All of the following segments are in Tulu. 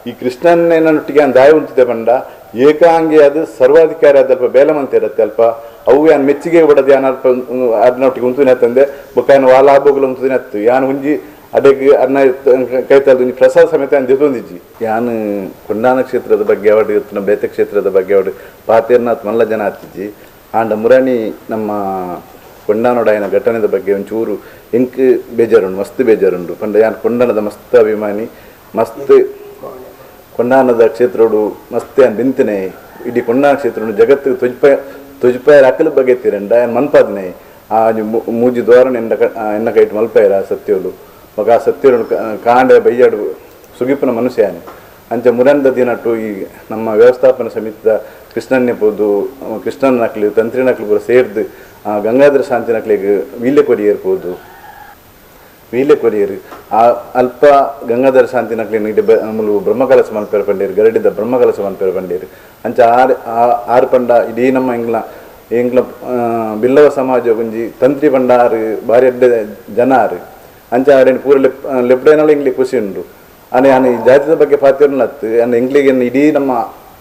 ಈ ಕೃಷ್ಣನೊಟ್ಟಿಗೆ ದಾಯ ಉಂಟಿದೆ ಪಂಡ ಏಕಾಂಗಿ ಅದು ಸರ್ವಾಧಿಕಾರಿ ಆದಲ್ಪ ಬೇಲೆ ಮಂತಿರತ್ತೆ ಅಲ್ಪ ಅವು ಯಾನ್ ಮೆಚ್ಚಿಗೆ ಬಿಡದು ಯಾನ್ ಅಲ್ಪ ಅದನ್ನೊಟ್ಟಿಗೆ ಉಂತುನೆ ತಂದೆ ಬೊಕ್ಕ ಯಾನ್ ವಾಲಾಭೋಗಲು ಉಂತುನೆ ಅತ್ತು ಯಾನ್ ಒಂಜಿ ಅಡೆಗೆ ಅನ್ನ ಕೈತಲ್ದು ಒಂಜಿ ಪ್ರಸಾದ ಸಮೇತ ಯಾನ್ ದೆತೊಂದಿಜ್ಜಿ. ಯಾನ್ ಕೊಂಡಾನ ಕ್ಷೇತ್ರದ ಬಗ್ಗೆ ಅವಡು ಇತ್ತಿನ ಬೇತೆ ಕ್ಷೇತ್ರದ ಬಗ್ಗೆ ಅವಡು ಪಾತೇರ್ನಾಥ್ ಮಲ್ಲ ಜನ ಆತಿಜ್ಜಿ. ಆಂಡ ಮುರಾಣಿ ನಮ್ಮ ಕೊಂಡಾನೋಡಾಯನ ಘಟನೆದ ಬಗ್ಗೆ ಒಂಚೂರು ಎಂಕ್ ಬೇಜಾರುಂಡು, ಮಸ್ತ್ ಬೇಜಾರುಂಡು. ಪಂಡ ಯಾನ್ ಕೊಂಡಾನದ ಮಸ್ತ್ ಅಭಿಮಾನಿ, ಮಸ್ತ್ ಕೊಂಡಾನದ ಕ್ಷೇತ್ರೋಡು ಮಸ್ತ್ ಯಾನ್ ಬಿಂತಿನೆ. ಇಡೀ ಕೊಂಡಾನ ಕ್ಷೇತ್ರ ಜಗತ್ತು ತೊಜಿಪಾಯರ ಅಕಲ ಬಗ್ಗೆ ತಿರಂಡ ಯಾನ್ ಮನ್ಪಾದಿನೆ. ಆ ಮೂಜಿ ದ್ವಾರನ ಎನ್ನ ಕೈಟ್ ಮಲ್ಪಾಯರ ಆ ಸತ್ಯೋಲು ಮಗ ಆ ಸತ್ಯೋಲು ಕಾಂಡೆ ಬೈಯಾಡು ಸುಗಿಪುನ ಮನುಷ್ಯ ಯಾನೆ. ಅಂಚ ಮುರಂದ ದಿನಟ್ಟು ಈ ನಮ್ಮ ವ್ಯವಸ್ಥಾಪನಾ ಸಮಿತಿದ ಕೃಷ್ಣನ್ನೇ ಪೋದು ಕೃಷ್ಣನ ನಕ್ಲು ತಂತ್ರಿ ನಕ್ಲು ಪೂರ ಸೇರ್ದು ಆ ಗಂಗಾಧರ ಶಾಂತಿ ನಕ್ಲಿಗೆ ವೀಲೆ ಕೊರಿಯರ್ ಪೋದು ವೀಲೆ ಕೊರಿಯರ್ ಆ ಅಲ್ಪ ಗಂಗಾಧರ ಶಾಂತಿ ನಕ್ಲಿನ ಇಡೀ ಮುಲು ಬ್ರಹ್ಮಕಲಶ ಮನ್ಪೇರು ಪಂಡೇರು, ಗರಡಿದ ಬ್ರಹ್ಮಕಲಶ ಮನ್ಪೇರು ಪಂಡೇರು. ಅಂಚ ಆರು ಆರು ಪಂಡ ಇಡೀ ನಮ್ಮ ಎಂಗ್ಲ ಎಂಗ್ಲ ಬಿಲ್ಲವ ಸಮಾಜ ಒಂಜಿ ತಂತ್ರಿ ಪಂಡ ಆರು ಭಾರಿ ಅಡ್ಡ ಜನ ಆರು. ಅಂಚ ಆರೇನು ಪೂರ ಲೆಪ್ಡೈನಲ್ಲ ಎಂಗ್ಲಿ ಖುಷಿ ಉಂಟು. ಅನೆ ಆನೆ ಈ ಜಾತಿದ ಬಗ್ಗೆ ಪಾತೇರ್ನತ್ತು ಅನ್ನ ಎಂಗ್ಲಿಗೆ ಇಡೀ ನಮ್ಮ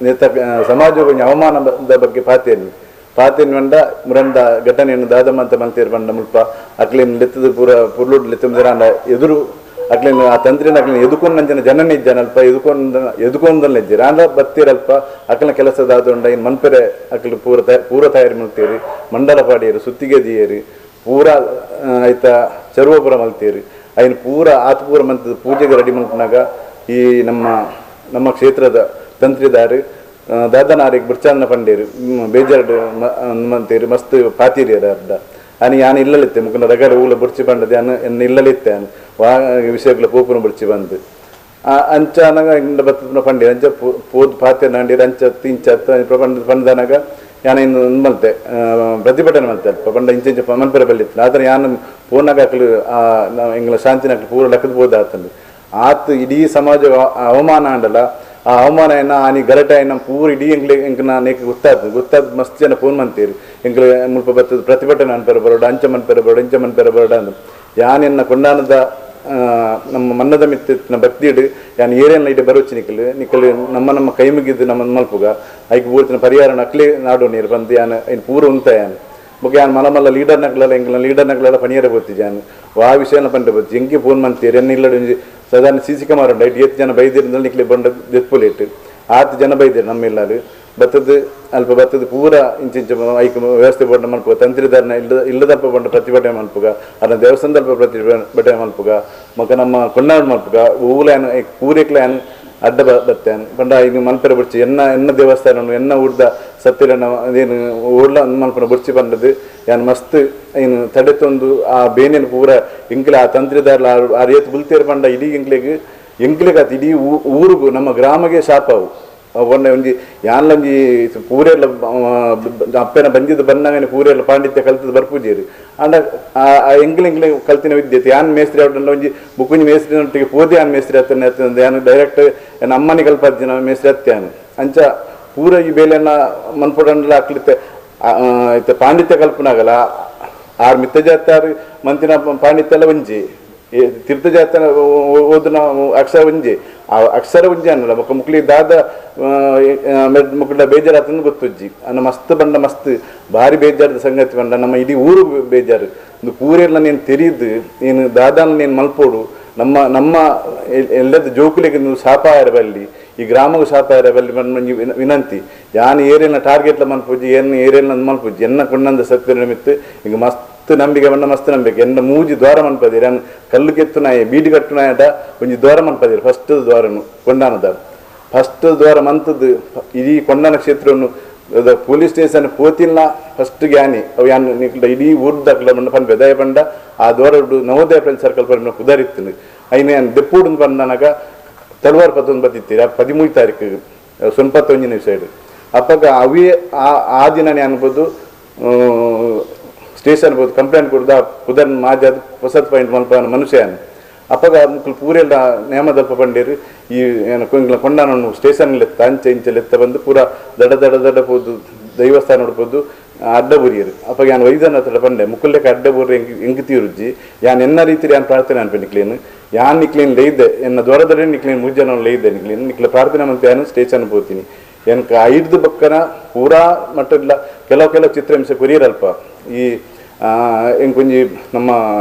ನೇತ ಸಮಾಜ ಒಂಜಿ ಅವಮಾನದ ಬಗ್ಗೆ ಪಾತೇರ್ನಿ ಪಾತೇನ್ ಪಂಡ ಮುರಂದ ಘಟನೆಯನ್ನು ದಾದಮ್ಮಂತ ಮಂತೇರು ಪಂಡ ಮುಲ್ಪ ಅಕ್ಲೇನು ಲೆತ್ತದ ಪೂರ ಪುರ್ಲುಡ್ ಲೆತ್ತಂದಿರ ಎದುರು ಅಕ್ಲೇನು ಆ ತಂತ್ರಿನ ಅಕ್ಲೇನು ಎದುಕೊಂಡಂಚಿನ ಜನನೇ ಇದ್ದಾನೆ ಅಲ್ಪ ಎದುಕೊಂದಲ್ಲ ಇದ್ದೀರ ಆಂಡ ಬತ್ತೀರಲ್ಪ ಅಕ್ಲಿನ ಕೆಲಸದ ಆದುಂಡ ಇನ್ನು ಮನ್ಪೆರೆ ಅಕ್ಲು ಪೂರ ಪೂರ ತಯಾರಿ ಮಲ್ತೀರಿ, ಮಂಡಲ ಪಾಡಿಯರು, ಸುತ್ತಿಗೆ ದಿಯೇರಿ, ಪೂರ ಆಯ್ತ ಚರುವಪುರ ಮಲ್ತೀರಿ. ಐನು ಪೂರ ಆತ್ ಪೂರ ಮಂತದ ಪೂಜೆಗೆ ರೆಡಿ ಮಲ್ಪನಾಗ ಈ ನಮ್ಮ ನಮ್ಮ ಕ್ಷೇತ್ರದ ತಂತ್ರಿದಾರು ದಾದನಾರಿಗೆ ಬುರ್ಚಾನ್ನ ಪಂಡೇರು ಬೇಜಾರು ಮಂತೇರು ಮಸ್ತ್ ಪಾತೀರಿಯರ ಅರ್ಧ ಅನಿ ಯಾನ್ ಇಲ್ಲಲಿತ್ತೆ ಮುಖನ ರಗಡ ಊಲ ಬುರ್ಚಿ ಬಂಡದ ಯಾನ್ ಎನ್ನ ಇಲ್ಲಲಿತ್ತೆ ಯಾನ್ ವಾ ವಿಷಯಗಳ ಪೋಪುನ ಬುರ್ಚಿ ಬಂದು ಅಂಚ ಅನಗ ಇಂಡ ಬತ್ತನ ಪಂಡೇರು ಅಂಚ ಪೋದು ಪಾತೆ ನಾಂಡೀರು ಅಂಚ ತಿಂಚ ಪಂಡ ಪಂಡದನಾಗ ಯಾನ್ ಇನ್ನು ಮಲ್ತೆ ಪ್ರತಿಭಟನೆ ಮಲ್ತೆ ಅಲ್ಪ ಪಂಡ ಇಂಚ ಇಂಚ ಮನ್ಪೆರೆ ಬಲ್ಲಿತ್ತು. ಆದರೆ ಯಾನ್ ಪೋನಾಗ ಅಕ್ಲು ಎಂಗ್ಲ ಶಾಂತಿನಕ್ಲು ಪೂರ ಲಕ್ಕದ ಬೋದ ಆತಂದು ಆತು ಇಡೀ ಸಮಾಜ ಅವಮಾನ ಆಂಡಲ ಆ ಅವಮಾನ ಏನ ಆನಿ ಗಲಾಟೆ ಆಯ್ನ ಪೂರ ಇಡೀ ಎಂಗ್ಲೆ ಎಂಕ್ನ ನೇಕ್ ಗೊತ್ತಾದ ಗೊತ್ತಾದ ಮಸ್ತ್ ಜನ ಫೋನ್ ಮಂತೀರಿ ಎಂಗ್ಲೆ ಮುಲ್ಪ ಬತ್ತದ ಪ್ರತಿಭಟನೆ ಅನ್ಪೆರೆ ಬರೋಡ ಅಂಚ ಮನ್ಪೆರೆ ಬರೋಡ ಇಂಚ ಮನ್ಪೆರೆ ಬರೋಡ ಅಂದು ಯಾನ್ ಎನ್ನ ಕೊಂಡಾನದ ನಮ್ಮ ಮನ್ನದ ಮಿತ್ತಿನ ಭಕ್ತಿಡು ಯಾನ್ ಏರಿಯನ್ನ ಇಡೆ ಬರೋಚಿ ನಿಕ್ಕಲು ನಿಕ್ಕಲು ನಮ್ಮ ನಮ್ಮ ಕೈ ಮುಗಿದ್ದು ನಮ್ಮ ಮಲ್ಪುಗ ಐಕ್ ಊರ್ತಿನ ಪರಿಹಾರ ನಕ್ಲಿ ನಾಡು ನೀರು ಬಂದು ಯಾನ್ ಇನ್ನು ಪೂರ ಉಂತ ಯಾನ್ ಬೊಕ್ಕ ಯಾನ್ ಮಲ ಮಲ್ಲ ಲೀಡರ್ ನಕ್ಲಲ್ಲ ಎಂಗ್ಲ ಲೀಡರ್ ನಕ್ಲೆಲ್ಲ ಪನಿಯರ ಬೋತಿಜ್ ಯಾನ್ ವಾ ವಿಷಯನ ಪಂಡ ಬೋತಿ ಎಂಕಿ ಫೋನ್ ಮಂತೀರಿ ಎನ್ನ ಇಲ್ಲಡೆ ಒಂಜಿ ಸಾಧಾರಣ C C camera ಉಂಟು ಐಟ್ ಏತ್ ಜನ ಬೈದಿರಿಂದ ನಿಕ್ಲೆ ಬಂಡ ದೆತ್ಪುಲೇಟ್ ಆತ್ ಜನ ಬೈದಿರು ನಮ್ಮ ಇಲ್ಲಾರು ಬತ್ತದ ಅಲ್ಪ ಬತ್ತದ ಪೂರ ಇಂಚಿಂಚ ಐಕ್ ವ್ಯವಸ್ಥೆ ಬೋಂಡ ಮಲ್ಪುಗ ತಂತ್ರಿದಾರನ ಇಲ್ಲದಲ್ಪ ಬಂಡ ಪ್ರತಿಭಟನೆ ಮಲ್ಪುಗ ಅದನ್ನ ದೇವಸ್ಥಾನದಲ್ಪ ಪ್ರತಿಭಟನೆ ಮಲ್ಪುಗ ಮಕ್ಕ ನಮ್ಮ ಕೊಂಡಾಡು ಮಲ್ಪುಗ ಊಲ ಪೂರೆಕ್ಲ ಯಾನ್ ಅಡ್ಡ ಬತ್ತೇನ್ ಪಂಡ ಇದು ಮಲ್ಪೆರೆ ಬುಡ್ಚಿ ಎನ್ನ ಎನ್ನ ದೇವಸ್ಥಾನ ಎನ್ನ ಊರ್ದ ಸತ್ತಿರನ ಏನು ಊರ್ಲ ಮಲ್ಪನ ಬುಡ್ಚಿ ಬಂದದ್ದು ಯಾನ್ ಮಸ್ತ್ ಏನು ತಡೆತೊಂದು ಆ ಬೇನೇನು ಪೂರ ಎಂಕ್ಲೆ ಆ ತಂತ್ರಿದಾರಲ ಆ ರೇತ್ ಬುಲ್ತೇರು ಪಂಡ ಇಡೀ ಎಂಕ್ಲೆಗ್ ಎಂಕ್ಲೆಗ್ ಆತ್ ಇಡೀ ಊರುಗು ನಮ್ಮ ಗ್ರಾಮಗೆ ಶಾಪವು ಒಂಡೆ ಒಂಜಿ ಯಾನ್ಲಂಜಿ ಪೂರೆಲ್ಲ ಅಪ್ಪನ ಬಂದಿದ್ದು ಬಂದಾಗನೆ ಪೂರೆಲ್ಲ ಪಾಂಡಿತ್ಯ ಕಲ್ತದ್ದು ಬರ್ಪೂಜೇರು ಅಂಡ ಎಂಕ್ಲೆ ಎಂಕ್ಲೆ ಕಲ್ತಿನ ವಿದ್ಯೆ ಯಾನ್ ಮೇಸ್ತ್ರಿ ಅವಟಲ್ಲ ಒಂಜಿ ಬುಕ್ಕುಂಜಿ ಮೇಸ್ತ್ರಿನೊಟ್ಟಿಗೆ ಪೋದೆ ಯಾನ್ ಮೇಸ್ತ್ರಿ ಹತ್ತನೆ ಹತ್ತಂದು ಯಾನ್ ಡೈರೆಕ್ಟ್ ಯಾನ್ ಅಮ್ಮನಿ ಕಲ್ಪಜ್ಜಿನ ಮೇಸ್ತ್ರಿ ಹತ್ಯಾನು ಅಂಚ ಪೂರ ಈ ಬೇಲೆನ ಮನ್ಪುಡಂಡ್ಲ ಅಕ್ಲಿತ್ತೆ ಇತ್ತೆ ಪಾಂಡಿತ್ಯ ಕಲ್ಪನಾಗಲ್ಲ ಆರು ಮಿತ್ತಜಾತಾರು ಮಂತಿನ ಪಾಂಡಿತ್ಯ ಎಲ್ಲ ಒಂಜಿ ತೀರ್ಥಜಾತನ ಓದಿನ ಅಕ್ಷರ ಒಂಜಿ ಆ ಅಕ್ಷರ ಒಂಜಿ ಅನ್ನಲ್ಲ ಮುಖ ಮುಕ್ಲಿ ದಾದ ಮುಕ್ಕಡ ಬೇಜಾರಾತಂದು ಗೊತ್ತುಜ್ಜಿ ಅನ್ನ ಮಸ್ತ್ ಬಂಡ ಮಸ್ತ್ ಭಾರಿ ಬೇಜಾರದ ಸಂಗತಿ ಬಂಡ ನಮ್ಮ ಇಡೀ ಊರು ಬೇಜಾರು ಒಂದು ಪೂರೆಲ್ಲ ನೀನು ತೆರೀದು ನೀನು ದಾದಾನ ನೀನು ಮಲ್ಪೋಡು ನಮ್ಮ ನಮ್ಮ ಎಲ್ಲದ ಜೋಕುಲಿಗೆ ನೀವು ಶಾಪ ಇರಬಲ್ಲಿ ಈ ಗ್ರಾಮಗೂ ಶಾಪ ಇರಬಲ್ಲಿ ಒಂಜಿ ವಿನಂತಿ ಯಾನ್ ಏರಿಯಲ್ನ ಟಾರ್ಗೆಟ್ಲ ಮನ್ಪುಜಿ ಏನ್ ಏರಿಯಲ್ನ ಮನ್ಪುಜಿ ಎನ್ನ ಕೊಂಡಂದ ಸತ್ಯ ನಿಮಿತ್ತ ಈಗ ಮಸ್ತ್ ನಂಬಿಕೆ ಬಂಡ ಮಸ್ತ್ ನಂಬಿಕೆ ಎನ್ನ ಮೂಜಿ ದ್ವಾರ ಮನ್ಪದಿರಿ ಯಾನ್ ಕಲ್ಲು ಕೆತ್ತುನಾಯ ಬೀಡಿ ಕಟ್ಟುನಾಯಡ ಒಂಜಿ ದ್ವಾರ ಮನ್ಪದಿರಿ ಫಸ್ಟ್ ದ್ವಾರನು ಕೊಂಡಾನದ ಫಸ್ಟ್ ದ್ವಾರ ಮಂತದ್ದು ಇಡೀ ಕೊಂಡಾನ ಕ್ಷೇತ್ರವನ್ನು ಪೊಲೀಸ್ ಸ್ಟೇಷನ್ ಪೋತಿಲ್ಲ ಫಸ್ಟ್ ಗ್ಯಾನಿ ಅವು ಯಾನ್ ನಿಕ್ಲ ಇಡೀ ಊರ್ದಾಕ್ಲ ಬಂಡ ಪನ್ಪೆ ದಯ ಪಂಡ ಆ ದ್ವಾರ ನವೋದಯ ಫ್ರೆಂಡ್ ಸರ್ಕಲ್ ಪಂಡ ಕುದಾರಿತ್ತು ಐನ ಯಾನ್ ದೆಪ್ಪೂಡು ಬಂದನಾಗ ತಲವಾರ್ ಪತ್ತೊಂದು ಬತ್ತಿತ್ತೀರ 13 ತಾರೀಕು ಸೊನ್ಪತ್ತೊಂಜಿನ ಸೈಡ್ ಅಪ್ಪಗ ಅವೇ ಆ ದಿನ ಅನ್ಬೋದು ಸ್ಟೇಷನ್ ಬೋದು ಕಂಪ್ಲೇಂಟ್ ಕೊಡ್ದ ಪುದರ್ ಮಾಜಾದ್ ಹೊಸತ್ ಪಾಯಿಂಟ್ ಮಲ್ಪ ಮನುಷ್ಯ ಅಪ್ಪಗ ಮುಕ್ಲು ಪೂರೆಲ್ಲ ನೇಮದಲ್ಪ ಪಂಡೇರು ಈ ಏನು ಕೊಂಡಾನ ಸ್ಟೇಷನ್ ಲೆತ್ತ ಅಂಚೆ ಇಂಚೆ ಲೆತ್ತ ಬಂದು ಪೂರ ದಡ ದಡ ದಡ ಪೋದು ದೈವಸ್ಥಾನ ನೋಡ್ಬೋದು ಅಡ್ಡ ಬುರಿಯರು ಅಪ್ಪ ಯಾನ್ ವೈದ್ಯನ ಹತ್ರ ಪಂಡೆ ಮುಕ್ಕುಲ್ಲೆಕ್ಕ ಅಡ್ಡ ಬುರ್ರೆ ಎಂಕ್ ತೀರುಜ್ಜಿ ಯಾನ್ ಎನ್ನ ರೀತಿ ಯಾನ್ ಪ್ರಾರ್ಥನೆ ಅನ್ಪೆ ನಿಕ್ಲೇನು ಯಾನ್ ನಿಕ್ಲೇನ್ ಲೈದೆ ಎನ್ನ ದ್ವಾರದಡೆ ನಿಕ್ಲೇನ್ ಮೂರು ಜನ ಲೈದೆ ನಿಕ್ಲೇನು ನಿಕ್ಲ ಪ್ರಾರ್ಥನೆ ಮಂತೆ ಯಾನು ಸ್ಟೇಷನ್ ಪೋತೀನಿ ಎನ್ಕ ಐದು ಬಕ್ಕನ ಪೂರಾ ಮಟ್ಟಲ್ಲ ಕೆಲವು ಕೆಲವು ಚಿತ್ರಹಿಂಸೆ ಕೊರಿಯರಲ್ಪ ಈ ಎಂಕೊಂಜಿ ನಮ್ಮ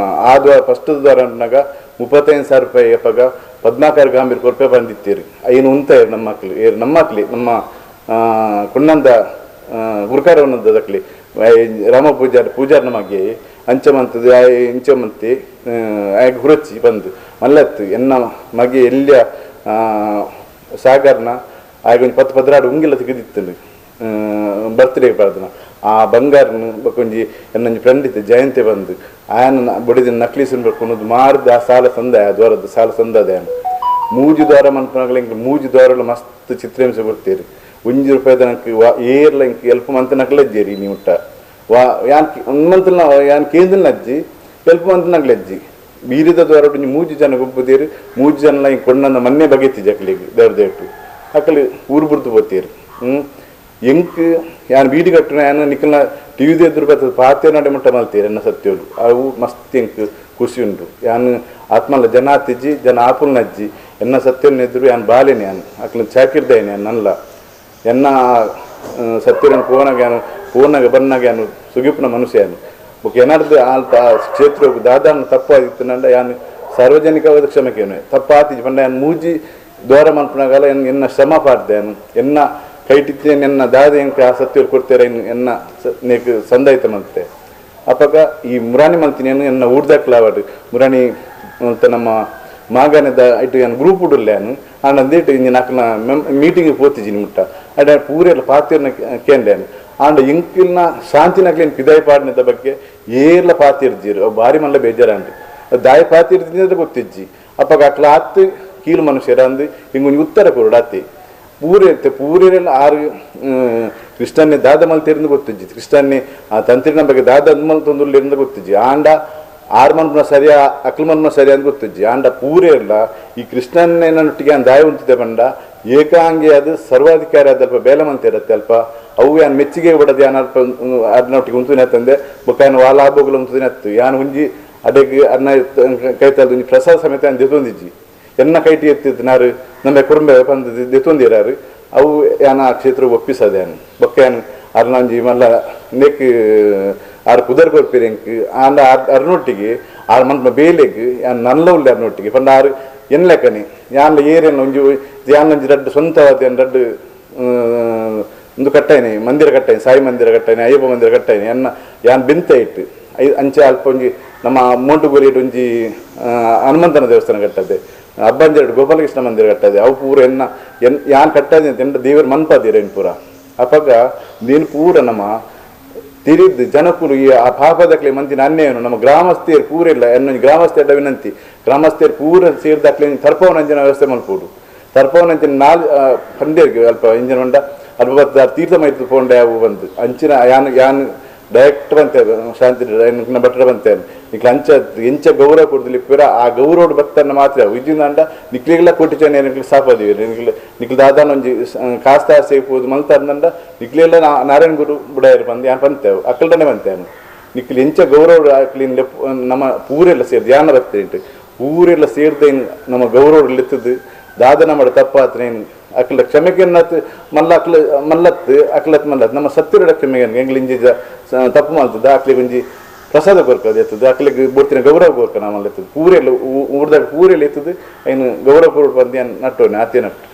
ಆ ದ್ವಾರ ಫಸ್ಟ್ ದ್ವಾರ ಅಂತಾಗ 35,000 ರೂಪಾಯಿ ಅಪ್ಪಾಗ 14 ಗಾಂಭೀರ್ ಕೊರ್ಪೆ ಬಂದಿತ್ತೀರಿ ಐನು ಉಂತ ನಮ್ಮ ಮಕ್ಳು ನಮ್ಮ ಮಕ್ಳಿ ನಮ್ಮ ಕುಣ್ಣಂದ ಗುರುಕಾರ ದಕ್ಲಿ ರಾಮ ಪೂಜಾರಿ ಪೂಜಾರನ ಮಗ್ಗೆ ಅಂಚ ಮಂತದ್ದು ಇಂಚ ಮಂತಿ ಆಗ ಹುರಚಿ ಬಂದು ಮಲ್ಲತ್ತು ಎನ್ನ ಮಗೆ ಎಲ್ಲಿಯ ಸಾಗರ್ನ ಆಗ ಒಂಜಿ 10 12 ಉಂಗಿಲ ತೆಗೆದಿತ್ತು ಬರ್ತ್ಡೇ ಪ್ರಾರ್ಥನ ಆ ಬಂಗಾರನ ಬಕ್ಕೊಂಜಿ ಎನ್ನೊಂಜಿ ಫ್ರೆಂಡ್ ಇತ್ತು ಜಯಂತಿ ಬಂದು ಆಯನ ಬಡಿದಿನ ನಕ್ಲೀಸನ್ ಬರ್ಕೊಂಡು ಮಾರ್ದು ಆ ಸಾಲ ಸಂದ ಆ ದ್ವಾರದ ಸಾಲ ಸಂದದೆ ಆಯನ ಮೂಜಿ ದ್ವಾರ ಮನ್ಪನಾಗಲ ಇಂಕ್ ಮೂಜಿ ದ್ವಾರಲು ಮಸ್ತ್ ಚಿತ್ರಹಿಂಸೆ ಕೊಡ್ತೀರಿ 1 ರೂಪಾಯಿ ತನಕ ವಾ ಏರ್ಲ ಇಂಕ್ ಎಲ್ಪ್ ಮಂತ್ ನಕ್ಲಜ್ಜೇರಿ ನೀವು ಮುಟ್ಟ ವಾ ಯಾನ್ ಮಂತ್ ಯಾನ್ ಕೇಂದ್ರ ಅಜ್ಜಿ ಎಲ್ಪ್ ಮಂತ್ ನಕ್ಲಜ್ಜಿ ಬೀರಿದ ದ್ವಾರ ಒಂಜಿ ಮೂಜಿ ಜನ ಗೊಬ್ಬುದೀರಿ ಮೂಜಿ ಜನ ಇಂಕ್ ಕೊಂಡಂದ ಮೊನ್ನೆ ಬಗೆತಿ ಜಕ್ಲಿಗೆ ದೇವ್ರ ದೇಟು ಅಕ್ಕಲಿ ಊರು ಬುರ್ದು ಪೋತೀರಿ ಎಂಕ್ ಯಾನ್ ಬೀಡಿ ಕಟ್ಟುನ ಯಾನ್ ನಿಕ್ಕಲ್ನ ಟಿ ವಿ ಎದುರು ಬರ್ತದೆ ಪಾತೆ ನಡೆ ಮುಟ್ಟ ಮಲ್ತೀರಿ ಎನ್ನ ಸತ್ಯೋಳು ಅವು ಮಸ್ತ್ ಎಂಕ್ ಖುಷಿ ಉಂಟು ಯಾನ್ ಆತ್ಮಲ್ಲ ಜನ ಆತಿಜ್ಜಿ ಜನ ಆಪುಲ್ನ ಅಜ್ಜಿ ಎನ್ನ ಸತ್ಯನ ಎದುರು ಯಾನ್ ಬಾಲೇನೆ ಯಾನ್ ಅಕ್ಲ ಚಾಕಿರ್ದಾಯನೆ ಯಾನ್ ನಲ್ಲ ಎನ್ನ ಸತ್ಯನ ಪೋನಾಗ ಯಾನು ಪೋನಾಗ ಬನ್ನಾಗ ಯಾನು ಸುಗಿಪುನ ಮನುಷ್ಯ ಯಾನು ಬೊಕ್ಕ ಏನಾರ್ದು ಅಲ್ಪ ಕ್ಷೇತ್ರ ದಾದಾನ ತಪ್ಪಾದಿತ್ತು ನಂಡ ಯಾನ್ ಸಾರ್ವಜನಿಕವಾದ ಕ್ಷಮಕೇನು ತಪ್ಪಾತಿಜ್ಜಿ ಪಂಡ ಯಾನ್ ಮೂಜಿ ದ್ವಾರ ಮನ್ಪುನಾಗಲ ಎನ್ನ ಶ್ರಮ ಪಾಡ್ದೆ ಯಾನು ಎನ್ನ ಕೈಟಿತ್ತೆ ಎನ್ನ ದಾದ ಎಂಕ್ ಆ ಸತ್ಯವ್ರು ಕೊಡ್ತೇರೆ ಎನ್ನ ನೇಕ್ ಸಂದಾಯಿತ ಮಲ್ತೆ ಅಪ್ಪಗ ಈ ಮುರಾಣಿ ಮಲ್ತೀನಿ ಎನ್ನ ಊರ್ದಾಕ್ಲಾವಡು ಮುರಾಣಿ ಅಂತ ನಮ್ಮ ಮಾಗನದ ಇಟ್ಟು ಏನು ಗ್ರೂಪ್ ಉಡುಲ್ಲ ಯಾನು ಆಂಡ ಅಂದೇಟು ಇಂಜಿನ ಅಕ್ಕನ ಮೀಟಿಂಗ್ ಪೋತಿಜಿನಿ ಮುಟ್ಟ ಅಡ ಪೂರೆಲ್ಲ ಪಾತಿರ್ನ ಕೇಂದ್ರೇನು ಆಂಡ ಎಂಕಿಲ್ನ ಶಾಂತಿನಕ್ಲೇನು ಪಿದಾಯಿ ಪಾಡಿನದ ಬಗ್ಗೆ ಏರ್ಲ ಪಾತಿರ್ಜೀರು ಅವು ಭಾರಿ ಮಲ್ಲ ಬೇಜಾರಾಂಡು ದಾಯಿ ಪಾತಿರ್ಜಿದ್ರೆ ಗೊತ್ತಿಜ್ಜಿ ಅಪ್ಪಗ ಅಕ್ಲ ಆತ್ ಕೀಳು ಮನುಷ್ಯರ ಅಂದು ಹಿಂಗೊಂಜಿ ಉತ್ತರ ಕೊರಡು ಆತಿ ಪೂರೆ ಪೂರೆಲ್ಲ ಆರು ಕೃಷ್ಣನ್ನೇ ದಾದ ಮಲ್ತಿರಿಂದ ಗೊತ್ತಿಜ್ಜಿ ಕೃಷ್ಣನ್ನೇ ಆ ತಂತ್ರಿನ ಬಗ್ಗೆ ದಾದ ಮಲ್ತೊಂದುರ್ಲಿಂದ ಗೊತ್ತಿಜ್ಜಿ ಆಂಡ ಆರು ಮನ್ಪುನ ಸರಿಯಾ ಅಕ್ಲ ಮನ್ಪುನ ಸರಿಯಾ ಅಂತ ಗೊತ್ತಿಜ್ಜಿ ಆಂಡ ಪೂರೆ ಇಲ್ಲ ಈ ಕೃಷ್ಣನ್ನೇನೊಟ್ಟಿಗೆ ದಾಯ ಉಂಟಿದೆ ಬಂಡ ಏಕಾಂಗಿ ಅದು ಸರ್ವಾಧಿಕಾರಿ ಆದಲ್ಪ ಬೇಲೆ ಮಂತಿರತ್ತೆ ಅಲ್ಪ ಅವು ಯಾನ್ ಮೆಚ್ಚಿಗೆ ಬಿಡದು ಯಾನ್ ಅಲ್ಪ ಅದನ್ನೊಟ್ಟಿಗೆ ಉಂತುನೆ ತಂದೆ ಬೊಕ್ಕ ವಾಲ ಆಬೋಗಲ ಉಂತುನೆ ಅತ್ತು ಯಾನ್ ಹುಂಜಿ ಅಡೆಗೆ ಅನ್ನ ಕೈತಲ್ದು ಒಂಜಿ ಪ್ರಸಾದ ಸಮೇತ ಯಾನ್ ದೆತೊಂದಿಜ್ಜಿ ಎನ್ನ ಕೈಟಿ ಎತ್ತಿತ್ತು ನಾರು ನಮ್ಮ ಕುರುಂಬೆ ಬಂದು ದೆತೊಂದಿರಾರು ಅವು ಯಾನ ಆ ಕ್ಷೇತ್ರ ಒಪ್ಪಿಸದೆ ಯಾನ್ ಬೊಕ್ಕ ಯಾನ್ ಅರ್ನ ಒಂಜಿ ಮಲ್ಲ ನೆಕ್ ಆರು ಪುದರ್ ಕೊರ್ಪಿರಿ ಎಂಕ್ ಆಂಡ ಅರ್ನೊಟ್ಟಿಗೆ ಆರು ಮನ್ಪ ಬೇಲೆಗ್ ಯಾನ್ ನಲ್ಲ ಉಲ್ಲೆ ಅರ್ನೊಟ್ಟಿಗೆ ಪಂಡ ಆರು ಎನ್ ಲೆಕ್ಕನೆ ಯಾನ್ಲ ಏರಿಯನ್ ಒಂಜಿ ಯಾನ್ ಒಂಜಿ ರಡ್ಡು ಸ್ವಂತವಾದ ಯಾನ್ ರಡ್ಡು ಒಂದು ಕಟ್ಟಾಯಿನಿ ಮಂದಿರ ಕಟ್ಟಾಯಿನಿ ಸಾಯಿ ಮಂದಿರ ಕಟ್ಟಾಯಿನಿ ಅಯ್ಯಪ್ಪ ಮಂದಿರ ಕಟ್ಟಾಯಿನಿ ಎನ್ನ ಯಾನ್ ಬೆಂತ ಇಟ್ಟು ಅಂಚೆ ಅಲ್ಪ ಒಂಜಿ ನಮ್ಮ ಮೋಂಟುಗೋರಿಟ್ ಒಂಜಿ ಹನುಮಂತನ ದೇವಸ್ಥಾನ ಕಟ್ಟದೆ ಅಬ್ಬಂಜೆರಡು ಗೋಪಾಲಕೃಷ್ಣ ಮಂದಿರ ಕಟ್ಟದೆ ಅವು ಪೂರ ಎನ್ನ ಎನ್ ಯಾನ್ ಕಟ್ಟದೆ ಅಂತ ಎಂಟ ದೇವರು ಮನ್ಪಾದಿರ ಎನ್ ಪೂರ ಅಪಗ ನೀನು ಪೂರ ನಮ್ಮ ತಿರಿದ್ದು ಜನಕುಲು ಈ ಆ ಪಾಪದಕ್ಲೆ ಮಂದಿನ ಅನ್ಯಾಯನು ನಮ್ಮ ಗ್ರಾಮಸ್ಥಿಯರು ಪೂರ ಇಲ್ಲ ಎನ್ನ ಗ್ರಾಮಸ್ಥರ ವಿನಂತಿ ಗ್ರಾಮಸ್ಥಿಯರು ಪೂರ ಸೇರಿದಾಕ್ಲೆ ತರ್ಪವನಂಜಿನ ವ್ಯವಸ್ಥೆ ಮಲ್ಪೋಡು ತರ್ಪವನಂಜಿನ ನಾಲ್ ಪಂಡ್ಯರಿಗೆ ಅಲ್ಪ ಇಂಜಿನ ಮಂಡ ಅಲ್ಪ ಬತ್ತ ತೀರ್ಥ ಮೈತು ಪೋಂಡೆ ಅವು ಬಂದು ಅಂಚಿನ ಯಾನ್ ಯಾನ್ ಡೈರೆಕ್ಟ್ ಬಂತೆ ಶಾಂತಿ ಬಟ್ಟಡ ಬಂತೆ ನಿಕ್ಲ ಅಂಚ ಎಂಚ ಗೌರವ ಕೊಡ್ದು ಆ ಗೌರವ ಬತ್ತನ್ನ ಮಾತ್ರ ಇಜ್ಜಿಂದ ನಿಕ್ಲಿಗೆಲ್ಲ ಕೋಟಿ ಜನ ನಿಕ್ಲು ಸಾಪದಿವಿ ನಿಕ್ಲು ನಿಕ್ಲು ದಾದಾನ ಒಂಜಿ ಕಾಸ್ತಾ ಸೇಪೋದು ಮಲ್ತಾರ್ದಂಡ ನಿಕ್ಲೆಲ್ಲ ನಾರಾಯಣ ಗುರು ಬುಡಾಯರು ಬಂದು ಯಾನ್ ಬಂತೇವು ಅಕ್ಕಲ್ಡನೆ ಬಂತೇನು ನಿಕ್ಲು ಎಂಚ ಗೌರವ ಅಕ್ಲಿನ್ ನಮ್ಮ ಪೂರೆಲ್ಲ ಸೇರಿ ಧ್ಯಾನ ಬರ್ತೇಂಟು ಊರೆಲ್ಲ ಸೇರ್ದೆ ನಮ್ಮ ಗೌರವ ಲೆತ್ತದು ದಾದನ ಮಾಡ ತಪ್ಪಾತ್ರೇನು ಅಕ್ಲ ಕ್ಷಮೆಗೆನ್ನತ್ ಮಲ್ಲ ಅಕ್ಲ ಮಲ್ಲತ್ತು ಅಕ್ಲತ್ ಮಲ್ಲತ್ ನಮ್ಮ ಸತ್ತಿರ ಕ್ಷಮೆಗೆ ಎಂಗ್ಲ ಇಂಜಿ ತಪ್ಪು ಮಾಡ್ತದ ಅಕ್ಲಿಗೆ ಒಂಜಿ ಪ್ರಸಾದ ಕೊರ್ಕದ ಎತ್ತದ ಅಕ್ಲಿಗೆ ಬೋಡ್ತಿನ ಗೌರವ ಕೊರ್ಕ ನಮ್ಮಲ್ಲಿ ಎತ್ತದ ಪೂರೆಲ್ಲ ಊರ್ದಾಗ ಪೂರೆಲ್ಲ ಎತ್ತದು ಐನು ಗೌರವ ಕೊರ್ಪ ಬಂದು ನಟ್ಟು ಆತೆ ನಟ್ಟು.